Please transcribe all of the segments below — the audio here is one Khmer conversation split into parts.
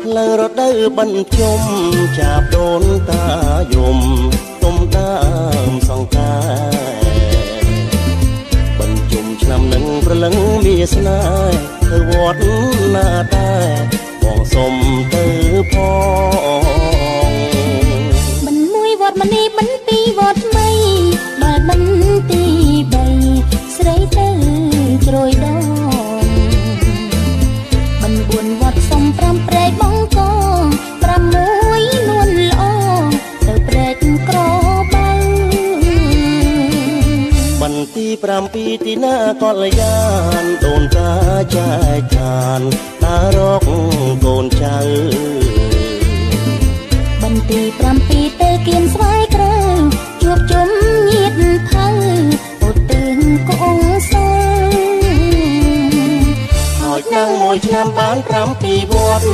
ផ្លូវរដូវបិណ្ឌជុំចាបដូនតាយំទុំដើមសង្កែបិណ្ឌជុំឆ្នាំនឹងប្រលឹងមានស្នេហ៍ទៅវត្តណាដែរបងសុំទៅផង បិណ្ឌមួយវត្តមនីបិណ្ឌពីរវត្តថ្មីដល់បិណ្ឌទី3ស្រីទៅជ្រោយដងបិណ្ឌ4វត្តសុំ5ព្រែកបងកង6នួនល្អទៅព្រែកក្របី បន្ទី7ទីណាកល្យានដូនតាចែកឋានតារកកូនចៅ បន្ទី7ទៅគៀនស្វាយក្រៅជួបជុំញាតផៅអូទឿងកងសើ ហើយឆ្នាំមួយឆ្នាំបាន7វត្ត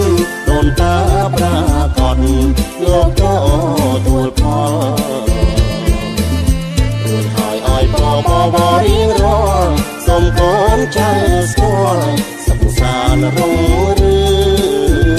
ដូនតាប្រាកដលោកទទួលផលរួចហើយឲ្យបបបរៀងរាល់សូមកូនចៅស្គាល់សុខសាន្តរុងរឿង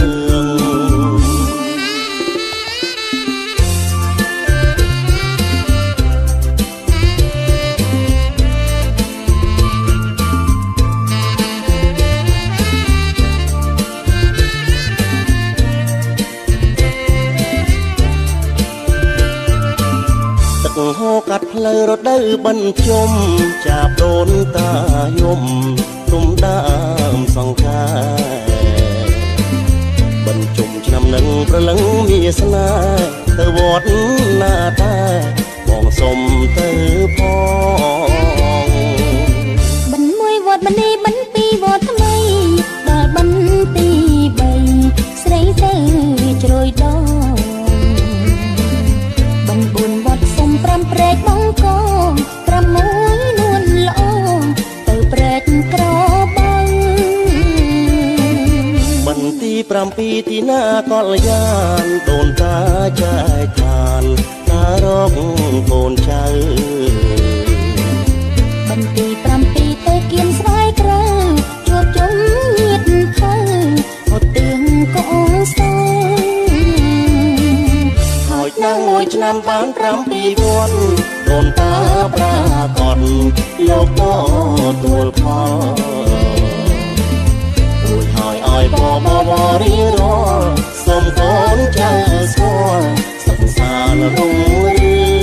ទឹកហូរកាត់ផ្លូវរដូវបិណ្ឌជុំចាបដូនតាយំទុំដើមសង្កែបិណ្ឌជុំឆ្នាំនឹងប្រលឹងមានស្នេហ៍ទៅវត្តណាដែរបងសុំទៅផង បិណ្ឌមួយវត្តមនីបិណ្ឌពីរវត្តថ្មីដល់បិណ្ឌទី3ស្រីទៅជ្រោយដងបិណ្ឌ4វត្តសុំ5ព្រែកបងកង6នួនល្អទៅព្រែកក្របី បន្ទី7ទីណាកល្យានដូនតាចែកឋានតារកកូនចៅ បន្ទី7ទៅគៀនស្វាយក្រៅជួបជុំញាតផៅអូទឿងកងសើ ហើយឆ្នាំមួយឆ្នាំបាន7វត្តដូនតាប្រាកដលោកទទួលផលរួចហើយឲ្យបបបរៀងរាល់សូមកូនចៅស្គាល់សុខសាន្តរុងរឿង